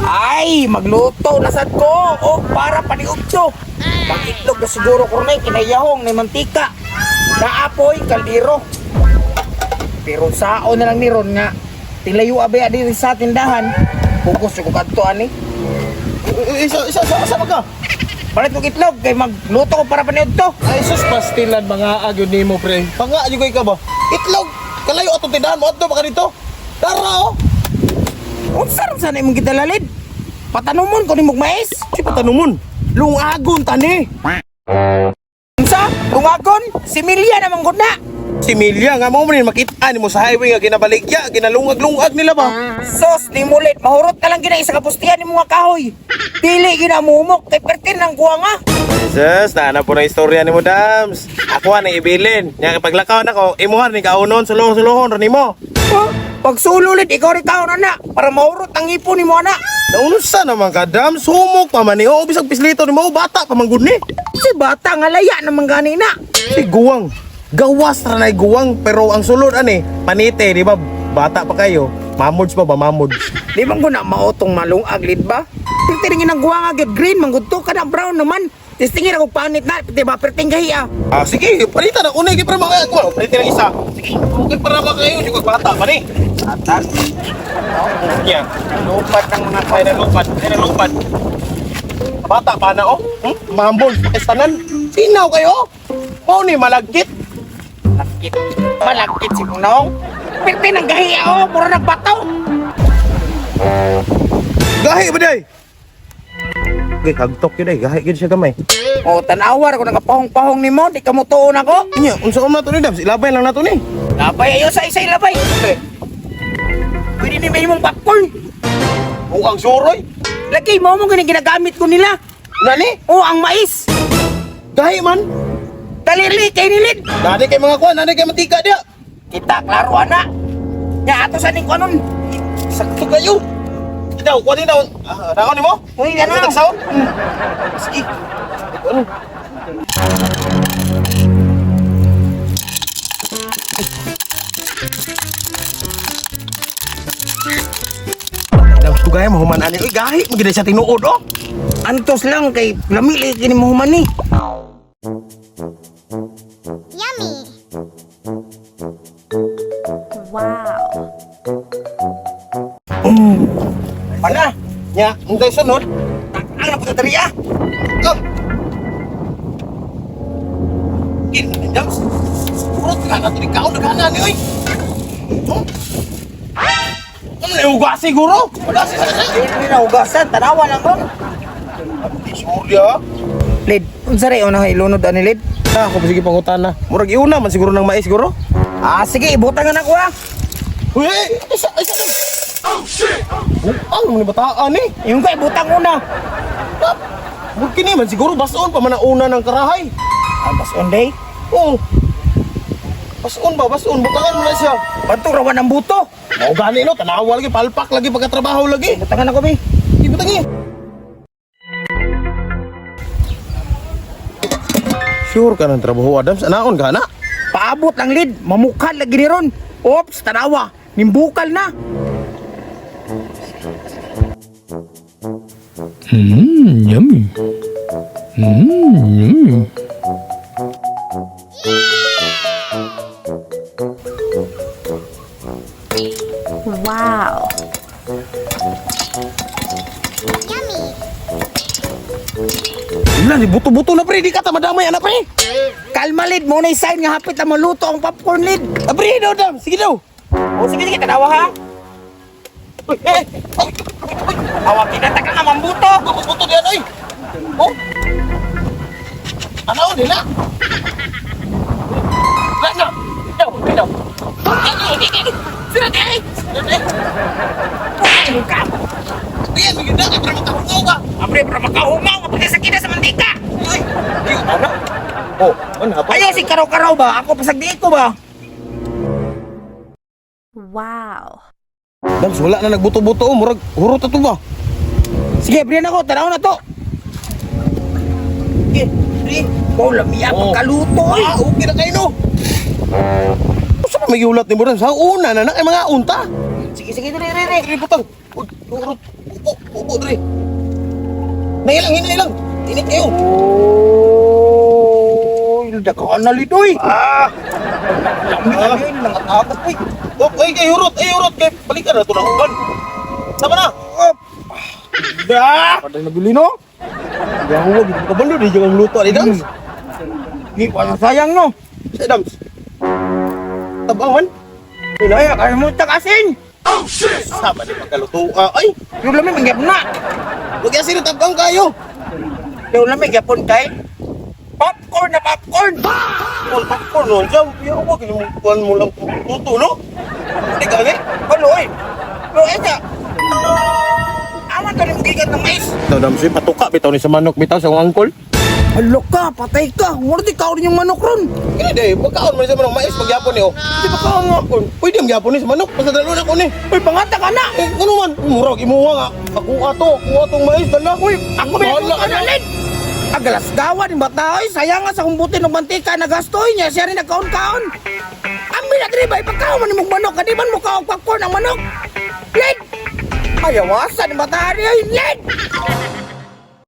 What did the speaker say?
Ay, magluto na sad ko. O, para paniudto. Mag-itlog na siguro ko rin, kinayahong ni mantika. Naapoy, kaldero. Pero sao na lang ni Ron nga, tilayo abay diri sa tindahan. Pugos ko kadto ani. Isa, isa, isa, isa ka? Palit kog itlog kay magluto ko para paniudto. Ay sus, pastilan mga agyo nimo pre. Panga ayo ka ba? Itlog. Kalayo atong tindahan mo adto ba ka dito? Tara oh. Unsa ron sana imong gidalalid? Patanumon ko nimog mais. Si patanumon. Lungagon tani. Unsa? Lungagon? Similya naman gud na. Si Milya nga mo man makita nimo sa highway nga ginabaligya, ginalungag-lungag nila ba? Sos ni mulit, mahurot na lang gina isa ka pustihan ni mga kahoy. Dili gina mumok kay pertin ng kuha nga. Jesus, naana po ng istorya nimo Dams. Ako ang ibilin. Nya paglakaw nako, imuhan ni kaunon sulong-sulong ra nimo. Huh? Pag sululid, ikaw rin kaon ana para mahurot ang ipon ni mo ana. Naunsa naman ka Dams, humok pa man ni o bisag pislito nimo bata pa man gud ni. Si bata nga laya naman gani na. Si guwang. Gawas ra nay guwang pero ang sulod ani panite di ba bata pa kayo. Mamods pa ba mamods? Di man ko na maotong malungag lid ba? Pertin rin ang guwa nga gyud green man gud to kana brown naman. Testingin ako panit na, di ba perting gahi ah. Ah sige, panita na unay kay para mga ko. Panite ng isa. Sige, okay para ba kayo di ko bata pa ni. Atas, Nya, lupat ng mga ay nalupad, ay nalupad. Bata pa na oh. Hmm? Mambol, tanan. Sinaw kayo? Mao ni malagkit. Malagkit. Malagkit si Punong. Pertin ang gahi ah, oh, mura nagbataw. Gahi ba day? Gay hagtok yun ay, gahi gyud siya gamay. Oh, tanawar ko nagapahong-pahong nimo, di ka mo tuon ako. Nya, unsa man to ni Dabs? Ilabay lang nato ni. Labay ayo sa isa ilabay. Pwede ni may mong popcorn. Buang suroy. Lagi mo mo gani ginagamit ko nila. Nani? Oh, ang mais. Gahi man. Dalili kay nilid. Nani kay mga kuan, nani kay mantika dia. Kita klaro ana. Nya ato sa ning kuanon. Sakto kayo. Daw, kuan ni daw. Ah, dako nimo? Uy, ano? Tagsaw? Sige. Ano? Daw, tugay mo human ani. Uy, gahi mo gid siya tinuod oh. Antos lang kay lami lagi kini mo human ni. Yummy. Wow. Pala, Nya, untay sunod. ang na punta diri ah. Come. Gin, Dams. Purot ka na to kaon nagana ni oy. Hmm? Ano na ugas siguro? Wala si sa Dili na hugasan, tanawa lang ron. Sure ya. Lid, unsa ray una ilunod ani lid? Ah, ako sige pangutana. Murag iuna man siguro ng mais siguro. Ah, sige, ibutang na ako ah. Uy, isa isa lang. Oh shit. Buang man ni bataan ni. Yung kay ibutang una. Ah, Murag kini man siguro bason pa man ang una ng karahay. Ah, bason day. Oo. Bason ba? Bason. Butangan mo na siya. Bantog rawan ang buto. Mao gani no, tanawa lagi, palpak lagi pagkatrabaho lagi. Butangan ako bi. Ibutang eh. Sure ka ng trabaho, Adams? Anaon ka na? Paabot ang lid, mamukal lagi ni ron. Ops, tanawa, nimbukal na. Mmm, yummy. Mmm, yummy. Wow. Yummy. Wala, ni buto-buto na pre, di ka ta madamay anak pre. Kalma lid, mo na sign nga hapit na maluto ang popcorn lid. Ah, pre, daw, Dam. Sige daw. O sige sige, tanawa ha. Uy, eh, ay, uy, Awa kinata ka nga mambuto. buto-buto diyan, oy. Oh. Anaon nila? Wala na. Daw, daw. Sira di ay. Ay, ka. Diyan, bigyan na, para makahungaw ka. Abre, para makahungaw, mapatay sa kina sa mantika. Uy, di, ano? Oh, ano ba? Ayaw si karaw-karaw ba? Ako pasagdi ko ba? Wow. Dams, wala na nagbuto-buto, oh. Murag, hurot na to ba? Sige, abrihan ako, tanaw na to. Sige, pre. Oh, lamiya Oh. pagkaluto oy. Ah, okay na kayo, no? Sa pa may giulat ni Buran? Sa una na na kay mga unta. Sige, sige, dali, dali. Dili butang. Uy, urot. Upo, upo. Luto dre. Hinay lang, hinay lang. Init kayo. Oy, dakaan na litoy. Ah! Lami na yun, nangatagok uy. Oh, ay kay hurot, ay hurot kay balikan na to na uban. Sama na. Oh. Da! Paday na bili no? Yawa, gid ka balo di jang luto ni Dams. Di pa sayang no. Sa Dams. Tabang man. Ay, kaya mo takasin. Sama ni pagkaluto. Ah, ay, Yung lami mangyap na. wag yan sino tabang kayo. Yung lami gyapon kay popcorn na popcorn. Popcorn, popcorn no. Diyan, yawa gid mo kuan mo lang luto no. Hindi ka ni. Ano oy? Pero eka. Aman to ni gigat ng mais. Ito Dams, eh, patuka bitaw ni sa manok bitaw sa akong angkol. Alo ka, patay ka. Ngoro di kaon yung manok ron. Kini day, pagkaon man ni sa manok mais pagyapon ni oh. Di ba kaon nga? Pwede ang gyapon ni sa manok, basta dalo na ko ni. Uy, pangata ka na. Eh, ano man, murag imuha nga. Ako ato, ako atong mais dala. Uy, ako may Bahala ka ano na. lid. Agalas gawa ni bata oy, sayang nga sa kumbuti ng mantika na gastoy niya siya rin nagkaon-kaon. Ang mina diri ba ipagkaon man imong manok, kadi man mo kaon popcorn ang manok. Lid. Ayawasan ni bata ni oy, lid.